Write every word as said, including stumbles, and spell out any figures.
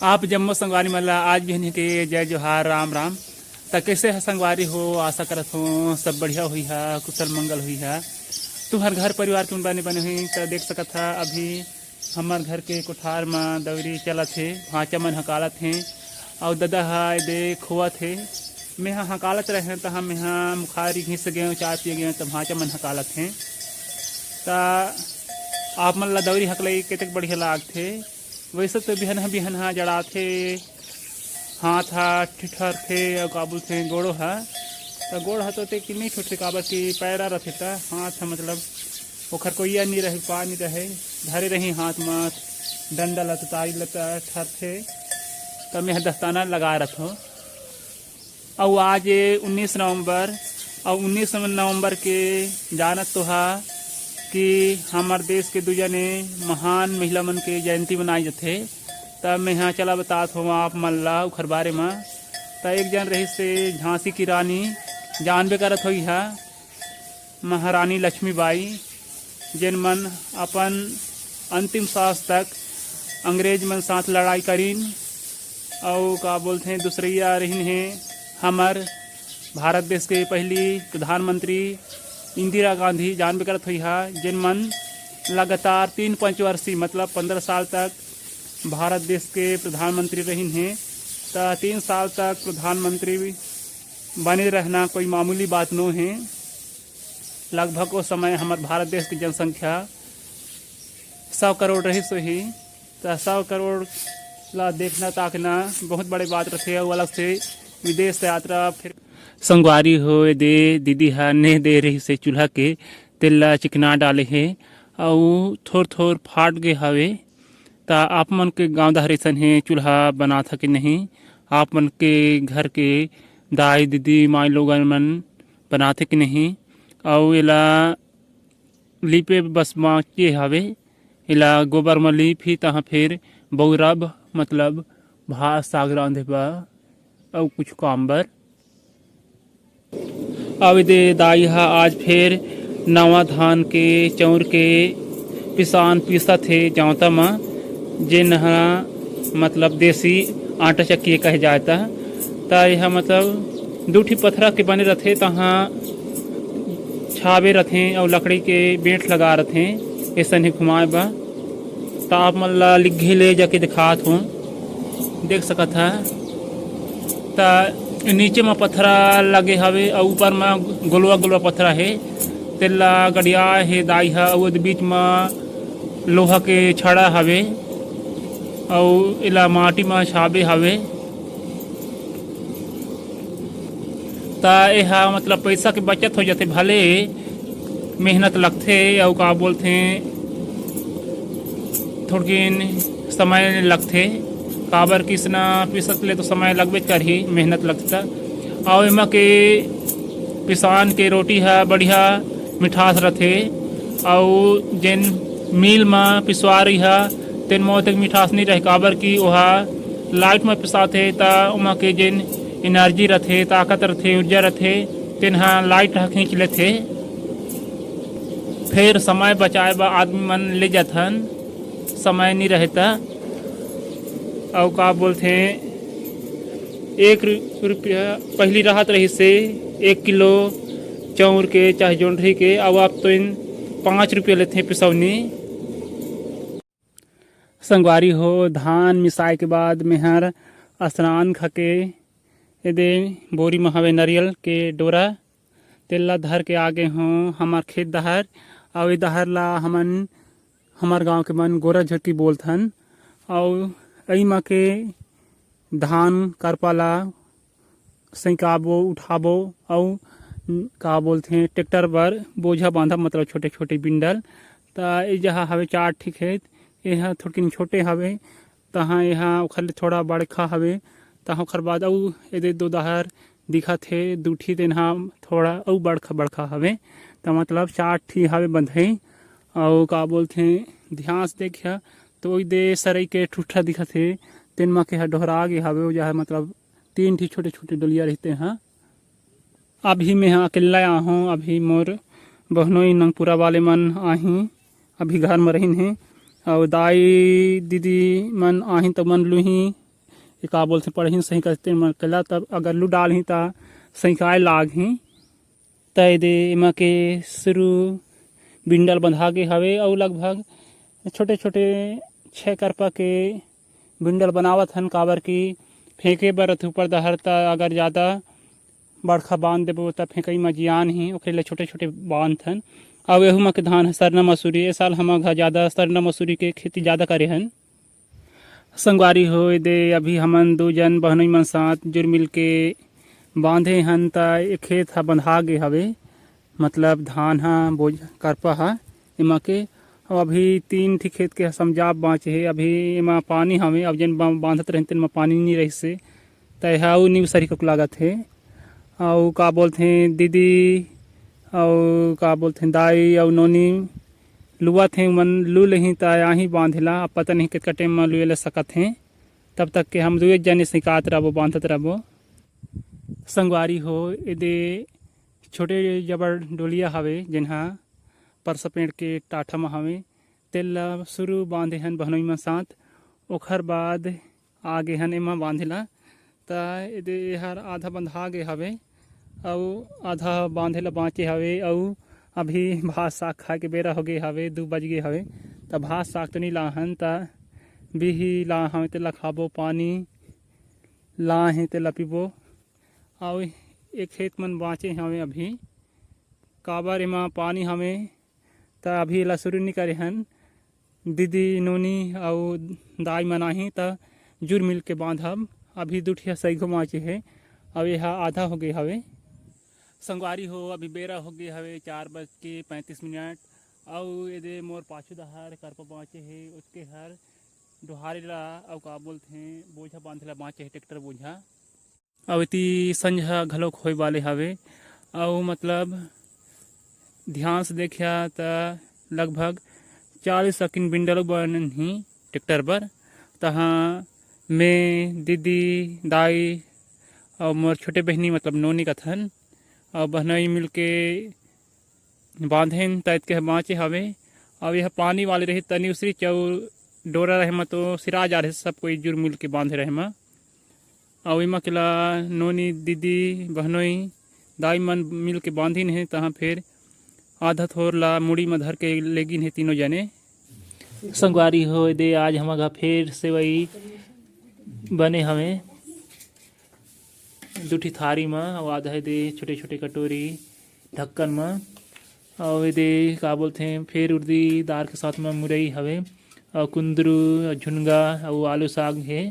आप जम्मो संगवारी मन ला आज बिहनिया के जय जोहार, राम राम। त कइसे ह संगवारी हो? आशा करत हो सब बढ़िया होई हा, कुशल मंगल होई हा। तुहर घर परिवार के मन बने बने होई त देख सकत हा, अभी हमर घर के कोठार म दौरी चलत हे, भांचा मन हकालत हे, अउ ददा ह एदे खोवत हे। मेंहा हकालत रहें त मेंहा मुखारी घिस गेंव, चाय पिए गेंव त भांचा मन हकालत हे। त आप मन ला दौरी हकलई कतेक बढ़िया लागथे। वैसे तो बिहनहा बिहनहा जड़ाथे, हाथ हा ठिठरथे अउ का बोलथे गोड़ो हा। त गोड़ हा तो तेकि नइ ठुठरे, काबर कि पैरा रथे त हाथ हा मतलब ओखर कोइया नइ रहे, पा नइ रहे, धरे रही हाथ म डंडा ल त तारी ल त ठरथे। त मेंहा दस्ताना लगाए रथों। अउ आज उन्नीस नवंबर, अउ उन्नीस नवंबर के जानत तो हा कि हमर देश के दू जने महान महिला मन के जयंती मनाए जथे। त मेंहा चला बतात हों आप मन ला ओखर बारे म। त एक जन रहिस हे झांसी की रानी, जानबे करत होइहा, महारानी लक्ष्मीबाई, जेन मन अपन अंतिम सांस तक अंग्रेज मन साथ लड़ाई करिन। अउ का बोलथे, दूसरइया रहिन हे हमर भारत देश के पहली प्रधानमंत्री इंदिरा गांधी, जानबे करत होइहा, जेन मन लगातार तीन पंचवर्षीय मतलब पंद्रह साल तक भारत देश के प्रधानमंत्री रहिन हे। त तीन साल तक प्रधानमंत्री बने रहना कोई मामूली बात नो हे। लगभग ओ समय हमर भारत देश के जनसंख्या सौ करोड़ रहिस होही। त सौ करोड़ ला देखना ताकना बहुत बड़े बात रथे। अउ अलग से विदेश यात्रा फिर संगवारी हो, एदे दीदी हा नेह दे रहिस हे चूल्हा के, तेल ला चिकना डाले हे अउ थोर थोर फाट गे हवे। त आप मन के गांव डहर अइसन हे, चूल्हा बनात हे कि नहीं? आप मन के घर के दाई दीदी माई लोगन मन बनात हे कि नहीं? अउ एला लीपे बस बाकी हवे, एला गोबर म लीपही तहाँ फिर बउरब, मतलब भात साग रांधे बर अउ कुछ काम बर। अउ एदे दाई हा आज फेर नवा धान के चौर के पिसान पीसत हे जांवता म, जेन हा मतलब देसी आटा चक्की कहे जाय त। त एहा मतलब दू ठी पथरा के बने रथे, तहाँ छाबे रथे अउ लकड़ी के बेंट लगा रथे, अइसन ही घुमाए बर। त आप मन ला लिग्घे ले जाके दिखात हों, देख सकत हा। त नीचे म पथरा लगे हवे अउ ऊपर म गोलवा गोलवा पथरा हे, तेला गड़िया हे दाई हा। अउ ओदे बीच म लोहा के छड़ा हवे अउ एला माटी म छाबे हवे। त एहा मतलब पैसा के बचत हो जाथे, भले मेहनत लगथे अउ का बोलथे, थोड़किन समय लगथे, काबर कि इसना पीसत ले तो समय लगबेच करही, मेहनत लगथे। त अउ एमा के पिसान के रोटी ह बढ़िया मिठास रथे, अउ जेन मिल म पिसवा रही ह, तेन म ओतेक मिठास नइ रहे, काबर कि ओहा लाइट म पिसाथे, त ओमा के जेन एनर्जी रथे, ताकत रथे, ऊर्जा रथे, तेन ह लाइट ह खींच लेथे। फेर समय बचाए बर आदमी मन ले जाथन, समय नइ रहे त। अउ का बोलथे, एक रु-, रुपया पहिली राहत रहिस हे एक किलो चाउर के, चाहे जोंढरी के, अउ अब तो इन पाँच रुपया लेथे पिसौनी। संगवारी हो, धान मिसाए के बाद मेहर स्नान खके एदे बोरी म हवे नरियल के डोरा, तेला धर के आगे हों हमर खेत डहर। अउ ए डहर ला हमन, हमर गांव के मन गोरा झुरकी बोलथन। अउ एमा के धान करपा ला सइकाबो, उठाबो, अउ का बोलथे, ट्रैक्टर बर बोझा बांधब, मतलब छोटे-छोटे बिंडल। त ए जहाँ हवे चार ठी खेत, एहा थोड़किन छोटे हवे, तहाँ एहा ओखर ले थोड़ा बड़खा हवे। तहाँ ओखर बाद अउ एदे दो डहर दिखत हे, दू ठी, तेन हा थोड़ा अउ बड़खा-बड़खा हवे। त मतलब चार ठी हवे बंधई। अउ का बोलथे, ध्यान से देखिया, तो ओई दे सरई के ठुठा दिखत हे, तेन म के हा डोहरा गे हवे, ओ जहाँ मतलब तीन ठी छोटे-छोटे डलिया रहिते ह। अभी मेंहा अकेल्ला आहूँ, अभी मोर बहनोई नंगपुरा वाले मन आही, अभी घर म रहिन हे, अउ दाई दीदी मन आही त मन लुही, ये का बोलथे, पड़ही सही करते मन कला, तब अगर लू डालही त सही काय लागही। त एदे एमा के शुरू बिंडल बंधा गे हवे अउ लगभग छोटे-छोटे छः करपा के बिंडल बनावत हन, काबर कि फेंके बर रथे ऊपर डहर, त अगर ज़्यादा बड़खा बांध देबो, त फेंकई म जियान ही, ओखरे ले छोटे-छोटे बांधथन। अउ एहू म के धान ह सरना मसूरी, ए साल हमर घर ज़्यादा सरना मसूरी के खेती ज़्यादा करे हन। संगवारी हो, एदे अभी हमन दू जन बहनोई मन साथ जुर मिल के बांधे हन, त ए खेत ह बंधा गे हवे, मतलब धान ह बोझ करपा ह एमा के। अउ अभी तीन ठी खेत के समझाब बांचे हे, अभी एमा पानी हवे, अब जेन बा-, बांधत रहिन तेन म पानी नी रहिस हे, त एहा अउ नीव सरी कक लागत हे। अउ का बोलथे दीदी, अउ का बोलथे दाई अउ नोनी लुवत हे, उमन लू लेही त आही बांधे ला, अब पता नहीं कतका टाइम म लुए ले सकत हे। तब तक के हम दुए जने सिकात रहबो, बांधत रहबो। संगवारी हो, एदे छोटे जबर डोलिया हवे, जेन ह परसा पेड़ के टाठा म हवे, तेल ला शुरू बांधे हन बहनोई मन साथ। ओखर बाद आगे हन एमा बांधे ला, त एदे एहर आधा बंधा गे हवे, अउ आधा बांधे ला बांचे हवे, अउ अभी भात साग खाए के बेरा हो गे हवे, दू बज गे हवे, त भात साग तो नी लाहन, त बिही ला हवे, तेला खाबो, पानी ला हे, तेला पीबो। अउ एक खेत मन बांचे हवे अभी, काबर एमा पानी हवे, त अभी एला शुरू नी करे हन। दीदी, नोनी अउ दाई मन आही, त जुर मिल के बांधब। अभी दू ठिया सैगो बांचे हे, अउ एहा आधा हो गे हवे। संगवारी हो, अभी बेरा हो गे हवे चार बज के पैंतीस मिनट, अउ एदे मोर पाछू डहर करपा बांचे हे, ओतके हर डोहारे ला, अउ का बोलथे, बोझा बांधे ला बांचे हे, ट्रैक्टर बोझा। अउ एती संझा घलोक होए वाले हवे, अउ मतलब ध्यान से देखिया त लगभग चालीस अकिन बिंडल बनही ट्रैक्टर बर। तहाँ मैं, दीदी, दाई अउ मोर छोटे बहिनी, मतलब नोनी कथन, अउ बहनोई मिलके बांधेन, त एतके ह बांचे हवे। अउ एह पानी वाले रही, तनी उसरी चौ डोरा रहे म तो सिरा जा रहे, सब कोई जुर मिल के बांधे रहे म। अउ एमा के ला नोनी, दीदी, बहनोई, दाई मन मिल के बांधिन हे, तहाँ फेर आधा थोर ला मुड़ी म धर के लेगिन हे तीनों जने। संगवारी हो, एदे आज हमर घर फेर सेवई बने हवे, दू ठी थारी म, अउ आधा एदे छोटे-छोटे कटोरी ढक्कन म, अउ एदे का बोलथे, फेर उर्दी दार के साथ म मुरई हवे, अउ कुंदरू, अउ झुनगा, अउ आलू साग हे।